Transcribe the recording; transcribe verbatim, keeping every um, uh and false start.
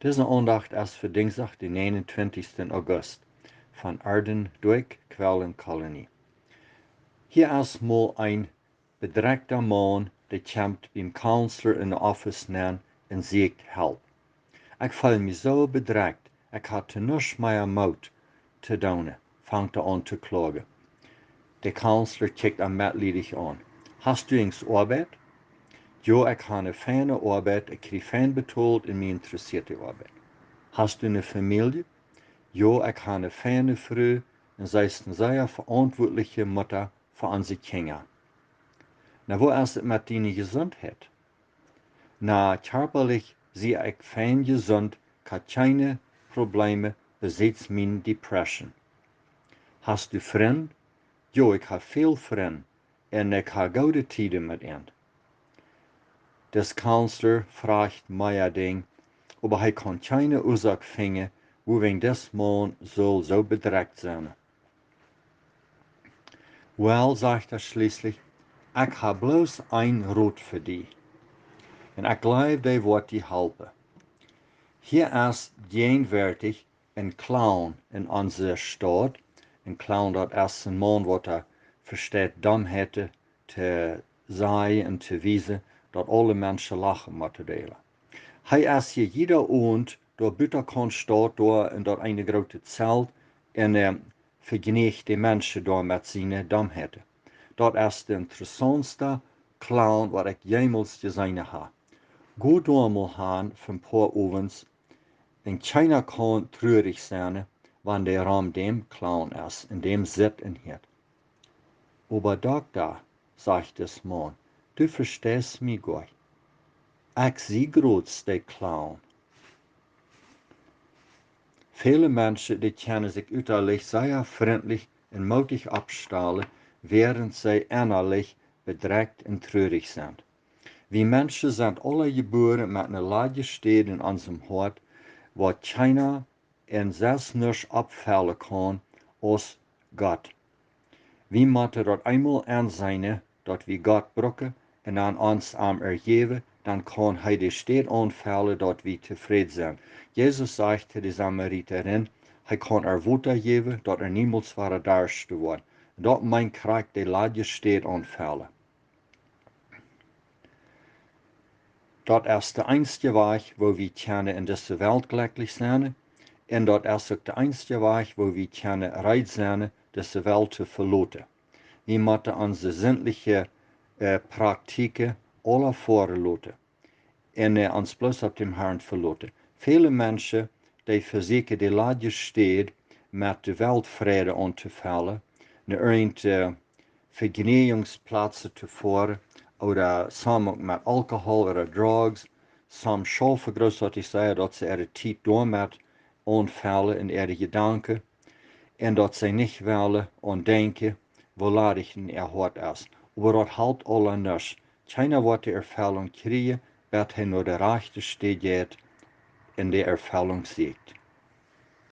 Dise Aundacht es fa Dinjsdach, dän näajenuntwintichsten August, von Arden Dyck, Quellen Kolonie. Hia es mol een bedrekjta Maun, dee kjemt biem Counselor en de Office nenn un sieekjt Help. "Ekj feel mie soo bedrekjt, ekj hab nuscht mea Moot to doonen," fangt hee aun to kloagen. De Counselor kjikjt am metliedich aun. "Hast du eent Oabeit?" "Jo, ekj hab eene fiene Oabeit, ekj kjrie fien betolt un mie interessieet de Oabeit." "Hast du eene Famielje?" "Jo, ekj hab eene fiene Fru un see es eene sea veauntwuatliche Mutta fa onse Kjinja." "Na, woo es et met diene Jesuntheit?" "Na, kjarpalich sie ekj fien jesunt, ekj hab kjeene Probleme, besiets miene Depression." "Hast du Frind?" "Jo, ekj hab väl Frind un ekj hab goode Tieden met an." De Counselor fruach mea Dinja, oba hee kunn kjeene Uasoak finjen, wuarom dis Maun sull soo bedrekjt sennen. "Well," sajcht hee schlieslich, "ekj hab bloos een Rot fa die. Un ekj jleew, dee woat die halpen. Hia es jäajenwoatich een Clown en onse Staut." Een Clown, daut es een Maun, waut doa vesteit Domheiten to sajen un to wiesen, daut aule Menschen lachen motten doonen. "Hee es hia jieda Owent doa buten aun de Staut doa en daut eene groote Zelt un, äh, vejnäacht de Menschen doa met siene Domheiten. Daut es de interessaunsta Clown, waut ekj jemols jeseenen hab. Go doa mol han fa een poa Owents, un kjeena kaun trurich sennen, wan dee rom däm Clown es un däm sitt un hieet." "Oba Dokta," sajcht dis Maun, "du vesteist mie goa nich. Ekj sie jrods de Clown." Väle Menschen, dee kjennen sikj utalich sea frintlich un mootich oppstalen, wäarent see ennalich bedrekjt un trurich sent. Wie Menschen sent aula jebuaren met eene ladje Städ en onsem Hoat, waut kjeena un sest nuscht oppfellen kaun aus Gott. Wie motten daut eemol enseenen, daut wie Gott brucken un aun ons am erjäwen, dan kaun hee de Städ aunfellen, daut wie tofräd sent. Jesus sajcht to de Samaritarin, hee kaun äa Wota jäwen, daut see niemols wada darscht woat. Daut meent krakjt de ladje Städ aunfellen. Daut es de eensje Wajch, woo wie kjennen en dise Welt jlekjlich sennen, un daut es uk de eensje Wajch, woo wie kjennen reed sennen, dise Welt to veloten. Wie motten onse sindliche, äh, Praktiken aula väa loten un, äh, ons bloos opp däm Harn veloten. Väle Menschen, dee vesieekjen de ladje Städ met de Weltfreid auntofellen, no irjent, äh, Vejnäajungsplazen to foaren, ooda soms uk met Alkohol ooda Drugs. Soms schaufen, jroz waut ekj säd, daut see äare Tiet doamet aunfellen un äare Jedanken, un daut see nich wellen aun denkjen, woo ladich en äa Hoat es. Oba daut halpt aula nuscht. Kjeena woat de Erfellunk kjrieen, bat hee no de rajchte Städ jeit un de Erfellunk sieekjt.